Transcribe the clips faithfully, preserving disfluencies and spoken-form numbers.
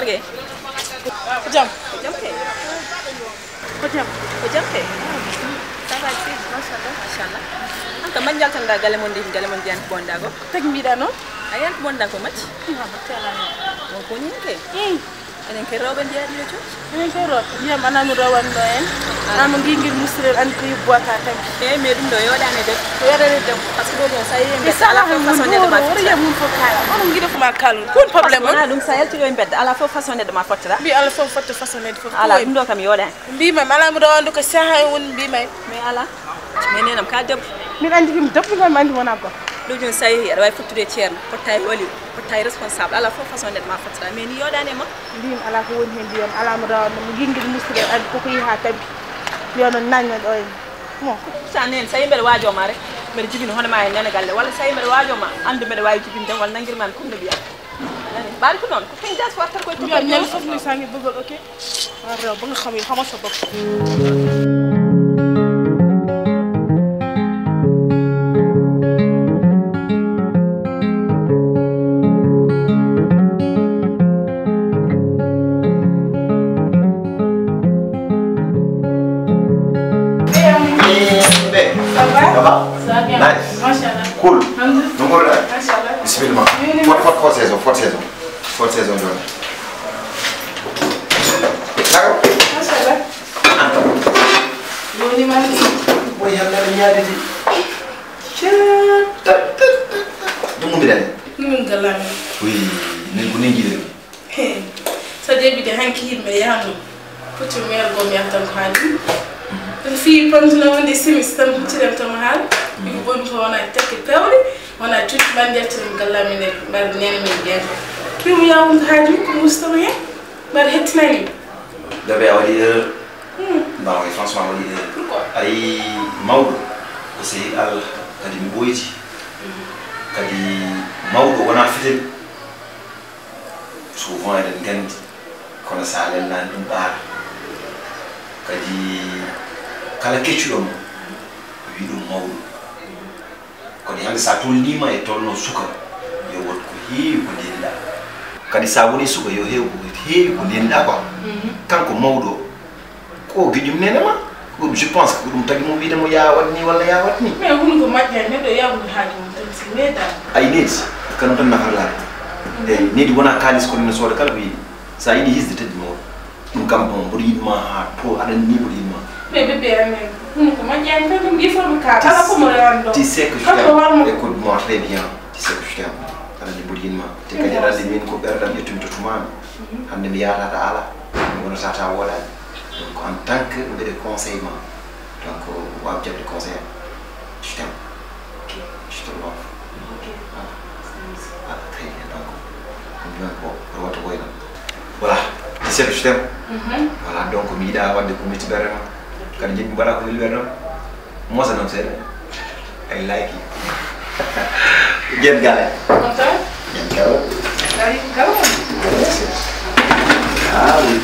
Ko jam? Ko jam kay. Ko jam? Ko jam kay. Ça va, si? Machallah. Machallah. An kam, man njaltanɗaa galle mon ndi, galle mon ndiyan ko bonɗaa ko? Tagi mbiɗa noon. A yan ko bonɗaa ko macci? Won ko ñin kay. Enen kay rewɓe njiyaa ɗiɗo cuuɗi. Enen kay rewɓe. Ndiyam alaa mo rewanno en. Alaa mo ngiingir mustirel, anndi ko yubboata tan. Eeyi, mais ɗum ɗo yooɗaani e debbo. Ko yooɗaani e debbo. Parce que ɗo ɗum, so a yii e mbedda, alaa fof façon neɗɗo ma fottata. Onon ngiɗo ko ma kaalon. Ko woni problème on? Wonaa ɗum, so a yalti ɗo e mbedda, alaa fof façon neɗɗo ma fottata. Mbi alaa fof fotta façon neɗɗo fof. Alaa, ɗum ɗo kam yooɗaani. Mbi mam, alaa mo rewanno ko saha e won, mbi mam. Mais alaa. Mais neenam ka debbo. Min anndi ɗum debbo, min anndi wonaa gorko. Ɗum ɗum, so a yehii, aɗa waawi fottude e ceerno, fotta e wali, fotta e responsable, alaa fof façon neɗɗo ma fottata. Mais ni yooɗaani e ma. Mbiyam alaa ko woni heen, mbiyam alaa mo rawanno mo, ngiɗ ngiɗ musidɓe aɗa ko ko yehi haa tampi. Mbiya noon naanna ɗo en. Mo. Pourtant neen, so a yii mbeɗa waajoo ma rek, mbeɗa jibina hono ma e nene galle, walla so a yii mbeɗa waajoo ma, anndu mbeɗa waawi jibinde, walla nanngir ma mi comme no mbiya. Nani, mbaɗi ko noon, ko kañ jaasi watta koye. Mbiya ñande fof ni sangi bëggal, ok? Waaw, rew ba nga xam yi, xamal sa bopp. Ça va? Ça va bien. Nice. Machallah. Cool. Alhamdulillah. No mbaɗɗon? Machallah. Bisimilla. Foto, foto, foto saison, foto saison. Foto saison jooni. Naka? Machallah. Anta. Yoni man. Boy, hannde aɗa ñaaditi. Ɗum ummiɗani? Min galaami. Oui, min ko nen jiɗen. He, so debbi de hanki yimɓe yahanno. Foti meer goo mi yahtan ko haaju. Ɗum fii pamtino wonde simis tan huccirem tan mo haal. Ɗum boni ko wona tekke pewɗe, wona cuuɗi mbaɗ njaltiren galla men e mbaɗ nene men ƴeeŋ. Kiw yawon ko haaju ko mustama hen. Mbaɗ hettinani. Bébé a waɗi erreur. Hmm. Non, mais franchement a waɗi erreur. Pourquoi? Ay mawɗo ko sehil Allah kadi mi ɓoyti. Kadi mawɗo wona fitel. Souvent eɗen nganndi, kono so a lelnaani ɗum ɓaara. Kadi kala keccuɗo mo, wi ɗum mawɗo. Kadi hannde so a tolniima e tolno suka, yo wood ko heewi ko ndeenɗaa. Kadi so a woni suka, yo heew ko heewi ko ndeenɗaa quoi. Mhm. Kanko mawɗo, ko giƴum nene ma. Ɗum, je pense que ko ɗum tagi mo wiide mo yaa waɗ ni walla yaa waɗ ni. Mais woni ko majjani neɗɗo yawnude haaju mum tan si weedaani. Ay needi, kanum tan nafata laare. Mhm. Eyi, needi wonaa kaalis kono ene sooda kala ko yiɗi. So a yiɗi hisde teddi ma, ɗum kam bon, mboɗo yiɗ ma haa to aɗa anndi mboɗo yiɗ ma. Mais bébé amen, woni ko majjani tan ɗum il faut ɗum kaal. Kala ko mo rewani ɗo. Tu sais que je t'aime. Écoute-moi très bien. Tu sais que je t'aime. Aɗa anndi mboɗo yiɗ ma. Te kadi aɗa anndi min ko ɓerɗam ƴettumi to tumaami. Mhm. Hannde mi yahata ta ala, mi wonata ta wooɗaani. Donc en tant que mbeɗe conseil ma, donc waaw jaɓde conseil am. Je t'aime. Ok. Je te love. Ok. Voilà. Voilà, très bien. Donc ko mbiyan ko rewata woyna. Voilà. Tu sais que je t'aime. Mhm. Voilà, donc mi yiɗa waɗde ko metti ɓerɗe ma. Ok. Kadi jiɗmi mbaɗa ko weli ɓerɗe ma. Mosa noon seeɗa. I like you. Jen gala. Kontaan. Jen gala. Dari gala. Ah oui.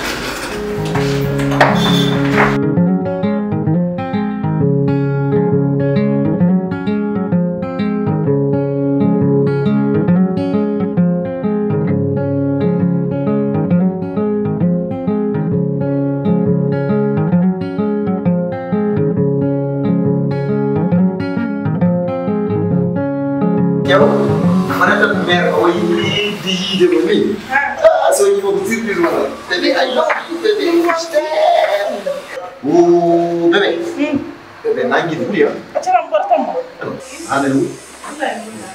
Jaw, mana tan meer o yiɗi yiide yiide mo ni. Ah, so yiɗimo ko sirdir wala. Baby, I love you, baby. Oh, bébé. Hmm. Bébé, nangi ɓuri, ah. Accaram ɓortan mo. Hande ɗum.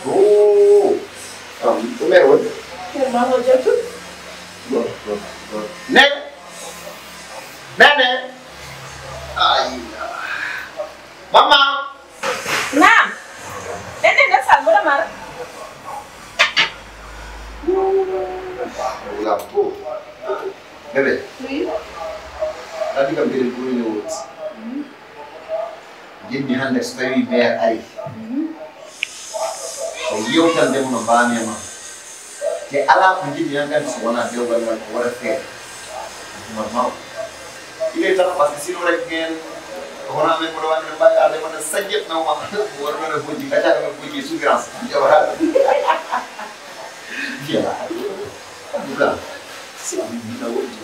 Oh. Am, ko meer woni? Meer ma ko jattu. Bon, bon, bon. Ne? Nene. Ay. Mama. Naam. Nene, nde sal, mboɗo mara. Wula ko. Bébé. Oui. Adi kam gere ko ni woni. Jiɗmi hannde so tawii meer ari, o yewtande mo no mbaami e ma. Te alaa ko njiɗmi heen kadi so wonaa dewgal ngal ko waɗa feere. Ɗum ko normal. Il est temps, parce que sinon rek ngeen ko hono amen mboɗo waɗde no mbawi arde mbaɗa sajjet nawma. Wonno no bojji, gaccaɗo no bojji e souffrance. Jawa haaɗi. Fiya. Ɗum ɗa. Seydi, mi na wondi.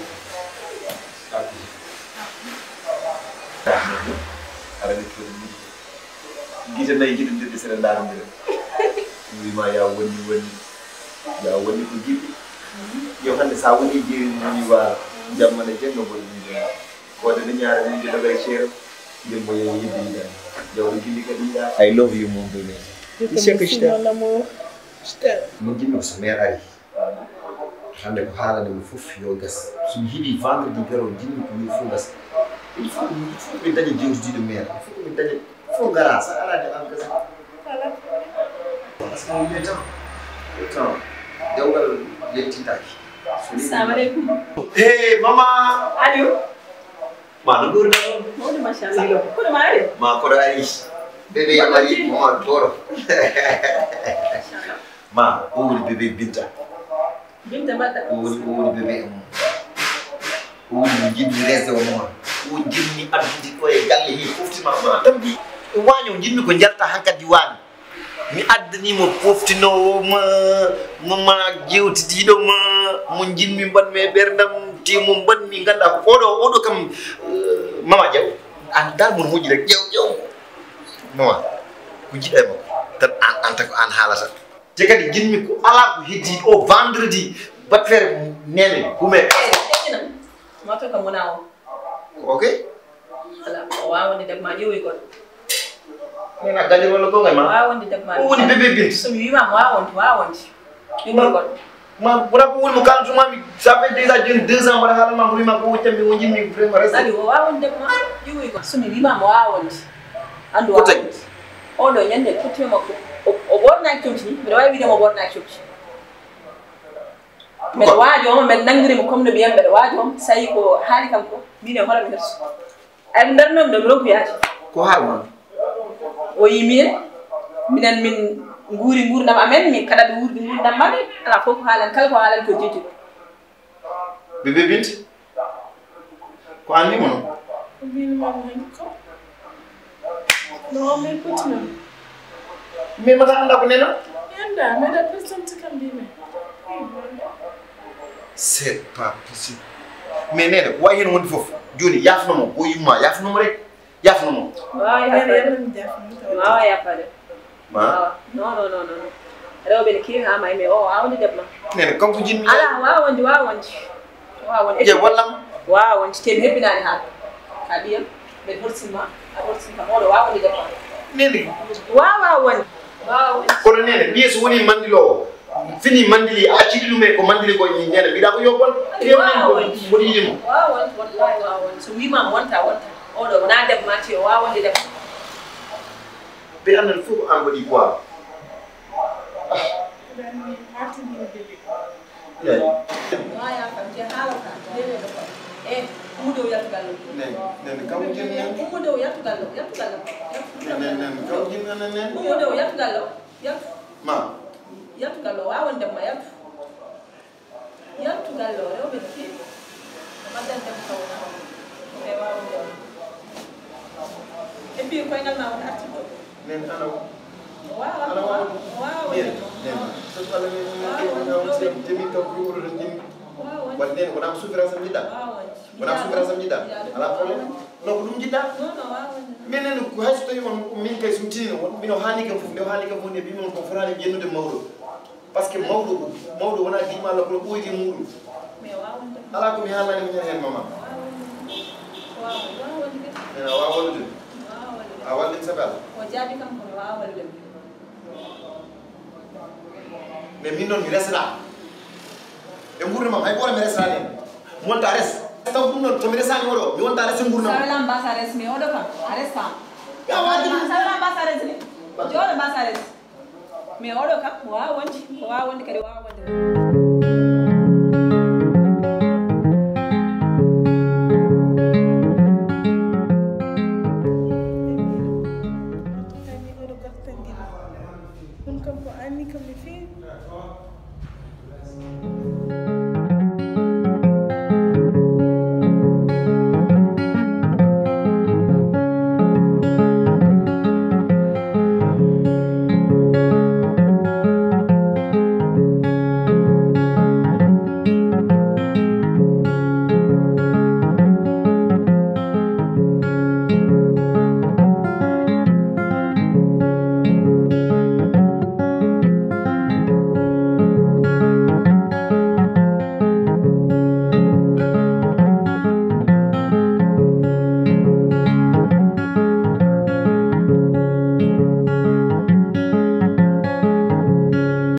Seydi. Aɗa ni koni ni. Gite nayi jiɗondirɗe sere ndarondira. Wima ya wonni wonni. Ya wonni ko jiɗi. Yo hande sa woni jeeri woni wa jammana jenno bol ni. Ko de ni ñaare ni de dogay cero. Yimbo ye yiddi da. Jawdi gilli ka ɗiɗa. I love you mon bébé. Je t'aime aussi, mon amour. Je t'aime. Mon jinno so mer ari. Hande ko haalande mo fof yo gas. So mi heɓi vendredi garo jinmi ko min fof gas. Il faut il faut mi daña jewtidiɗo maire. Il faut mi daña fof gara sa ala de an gas. Parce que on le temps. Le temps. Dewgal yettintaaki. Assalamu alaikum. Hey mama. Aliou. Ma no gurda. Mawɗo machallah. Kono ma ari. Ma koɗo ari. Bébé ya mari mama doro. Ma o woni bébé Binta. Binta mbaɗɗa. O woni o woni bébé am. O woni mo jiɗmi resde o mama. O jiɗmi addude ɗo e galle he foftima ma tambi. Waño jiɗmi ko jalta hankadi waño. Mi addani mo poftinoowo ma, mo ma jewtidiiɗo ma, mo jiɗmi mbaɗmi e ɓerndam, te mo mbaɗmi ngannda ko oɗo oɗo kam. Mama Jaw, an dal mon moƴƴi rek ƴeew ƴeew. Mama, ko jiɗɗa e makko tan an anta ko an haalata. Te kadi jiɗmi ko alaa ko heddii o vendredi bat feere nene hume. Moto kam wona o. Ok. Ala o wawa wonde debbo ma ƴeewoy goɗɗo. Min a gañir walla gonga ma? Wawa wonde debbo ma. O woni bébé bin. So mi wima mo wawa wonde wawa wonde. Ƴeewoy goɗɗo. Ma wona ko woni mo kalantuma mi ça fait déjà jeune deux ans mbaɗa haala ma mbo wima ko woni tammi o jimmi vraiment reste. Sali o wawa wonde debbo ma ƴeewoy goɗɗo. So mi wima mo wawa wonde. Andu ko tagi? Oɗo ñande fotti makko o ɓornaki comci ni mbiɗa wawi wiide mo ɓornaki comci. Mbeɗa waajo mo mbeɗa nanngiri mo comme no ɓiyam mbeɗa waajo mo sayi ko haali kam ko min e hoore mi herso ay nder noon ɗo mi ronku yaade. Ko haal ma? O yi minen minen min nguuri nguurdam amen min kaɗaɓe wuurdi nguurdam maɓɓe. Ala fof ko haalan kala ko haalan ko jeeji. Bébé Binta. Ko an wimo noon? Min mama hen ko no min poti noon. Min mata annda ko nena? Mi annda mbeɗa presente kam mbimi. C'est pas possible. Mais nene ko wawi hen wonde foof. Joni yafnomo ko yumma yafnomo rek. Yafnomo. Wawa yafade. Wawa yafade. Ma? Non non non non non. Rewɓe ne keewi ha may mais o wawa wonde debbo ma. Nene kanko jinmi. Ala wawa wonde wawa wonde. Wawa wonde. Je wallam. Wawa wonde te mi hebbinani ha. Ka ɓiyam. Mbeɗa horsinma a horsin kam oɗo wawa wonde debbo ma. Nene. Wawa wonde. Wawa wonde. Kono nene ɓiye so woni mandilowo fini mandili a accidi ɗum e ko mandili ko nene mbiɗa ko yo bon. Wawa wonde. Mboɗo yiɗimo. Wawa wonde wallahi wawa wonde so wima wonta wonta. Oɗo wona debbo ma ti o wawa wonde debbo. Ɓe annan fof ko an waɗi quoi. Waya kam te haalata ndeweɗo kam e ummude o yaltugal lo. Nene kam jeni nene ummude o yaltugal lo yaltugal lo. Nene nene kam jeni nene nene ummude o yaltugal lo yaltu. Ma yaltugal lo wawa wonde ma yaltu. Yaltugal lo rewɓe no keewi. Ko addan debbo taw wona ɗo. Ɓe wawa ndew. Et puis koyngal ma woni artirɗo. Nen ana o. Wawa ana wawa wawa nen nen so ko Allah nen nen nen nen nen jemi taw ko ɗum ɗo jemi. Wawa nen wona ko souffrance am jiɗɗa. Wona ko souffrance am jiɗɗa. Ala problème. Non ko ɗum jiɗɗa. Min nen ko hay so tawi on min kay so mi tinino mino haali kam fof nde haali kam fof nde mbimi on ko fotani yennude mawɗo. Parce que mawɗo mawɗo wona diima Allah kono ɓoyde muɗum. Ala ko mi haalani muñal heen mama. Ena wawa wallude. A wallim sabe Allah. O jaabi kam kono wawa wallude. Mais min noon mi resata e gurdam am hay goto mi resata hen. Mi wonta res taw ɗum noon somi resani oɗo mi wonta res e gurdam am. Sawelam mbasa res mais oɗo kam a res kam. Sawelam mbasa res ni jooɗo mbasa res. Mais oɗo kam o wawa wonde o wawa wonde kadi o wawa wonde.